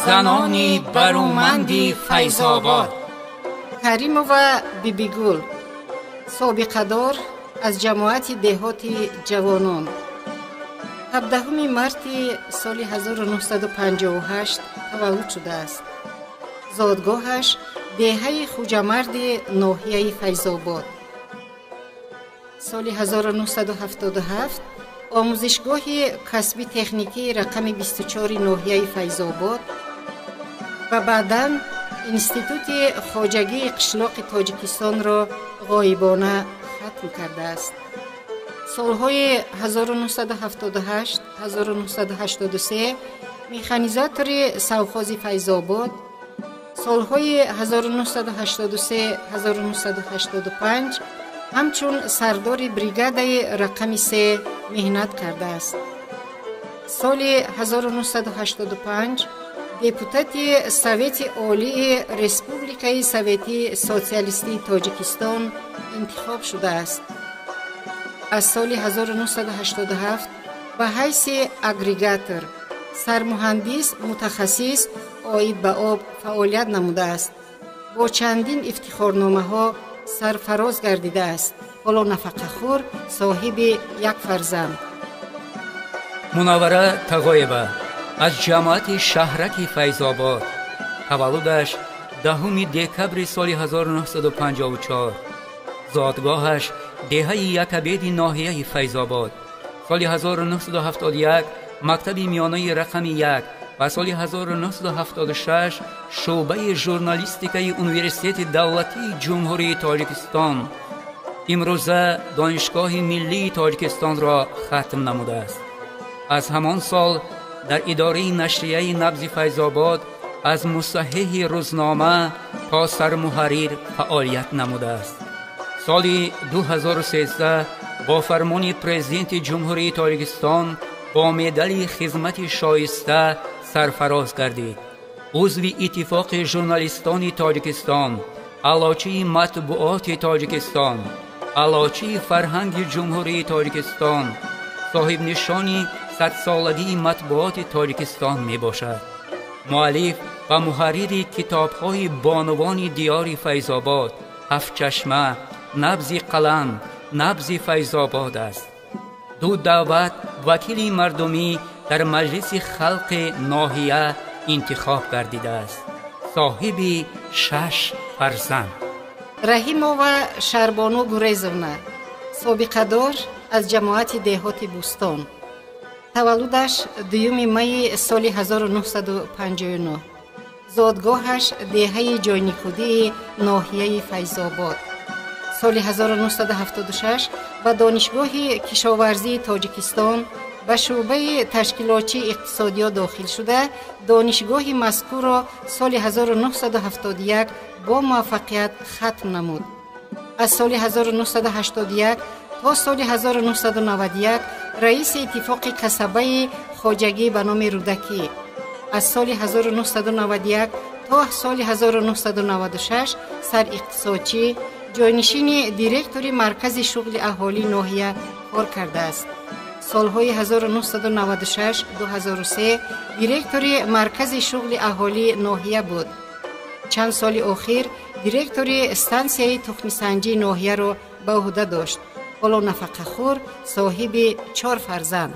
Занони баруманди Файзобод. Каримова Бибигул, собиқадор аз ҷамоати деҳоти Ҷавонон. 17 марти соли 1958 таваллуд шудааст. Зодгоҳаш деҳаи Хуҷамарди ноҳияи Файзобод. Соли 1977 омӯзишгоҳи касби техникии рақами 24 ноҳияи Файзобод ва баъдан Институти хоҷагии қишлоқи Тоҷикистонро ғоибона хатм кардааст. Солҳои 1978-1983 механизатори совхози Файзобод, солҳои 1983-1985 ҳамчун сардори бригадаи рақами 3 меҳнат кардааст. Соли 1985 депутати Совети Олии Республикаи Советии Социалистии Тоҷикистон интихоб шудааст. Аз соли 1987 ба ҳайси агрегатор, сармуҳандис, мутахассис оид ба об фаъолият намудааст. Бо чандин ифтихорномаҳо сарфароз гардидааст. Ҳоло нафақахӯр, соҳиби як фарзанд. Мунаввара Тағоева аз ҷамоати шаҳраки Файзобод. Таваллудаш 10 декабри соли 1954. Зодгоҳаш деҳаи Якабеди ноҳияи Файзобод. Соли 1971 мактаби миёнаи рақами 1 ва соли 1976 шӯъбаи журналистикаи Университети давлатии Ҷумҳурии Тоҷикистон, имрӯза Донишгоҳи миллии Тоҷикистонро хатм намудааст. Аз ҳамон сол дар идораи нашрияи Набзи Файзобод аз мусаҳҳиҳи рӯзнома то сармуҳаррир фаъолият намудааст. Соли 2013 бо фармони Президенти Ҷумҳурии Тоҷикистон бо медали хизмати шоиста сарфароз гардид. Узви Иттифоқи журналистони Тоҷикистон, аълочии матбуоти Тоҷикистон, аълочии фарҳанги Ҷумҳурии Тоҷикистон, соҳибнишони садсолагии матбуоти Тоҷикистон мебошад. Муаллиф ва муҳаррири китобҳои бонувони диёри Файзобод, Ҳафтчашма, Набзи қалам, Набзи Файзобод аст. Ду даъват вакили мардумӣ дар Маҷлиси халқи ноҳия интихоб гардидааст. Соҳиби 6 фарзанд. Раҳимова Шарбону Гурезовна, собиқадор аз ҷамоати деҳоти Бӯстон. Таваллудаш 2 майи соли 1959. Зодгоҳаш деҳаи Ҷойникудии ноҳияи Файзобод. Соли 1976 ба Донишгоҳи кишоварзии Тоҷикистон ба шӯъбаи ташкилотчии иқтисодиёт дохил шуда, донишгоҳи мазкурро соли 1971 бо муваффақият хатм намуд. Аз соли 1981 то соли 1991 раиси иттифоқи касабаи хоҷагӣ ба номи Рӯдакӣ. Аз соли 1991 то соли 1996 сариқтисодчӣ, ҷойнишини директори маркази шуғли аҳолии ноҳия кор кардааст. Солҳои 1996-2003 директори маркази шуғли аҳолии ноҳия буд. Чанд соли охир директори стансияи тухмисанҷии ноҳияро ба ӯҳда дошт. Ҳоло нафақахӯр, соҳиби 4 фарзанд.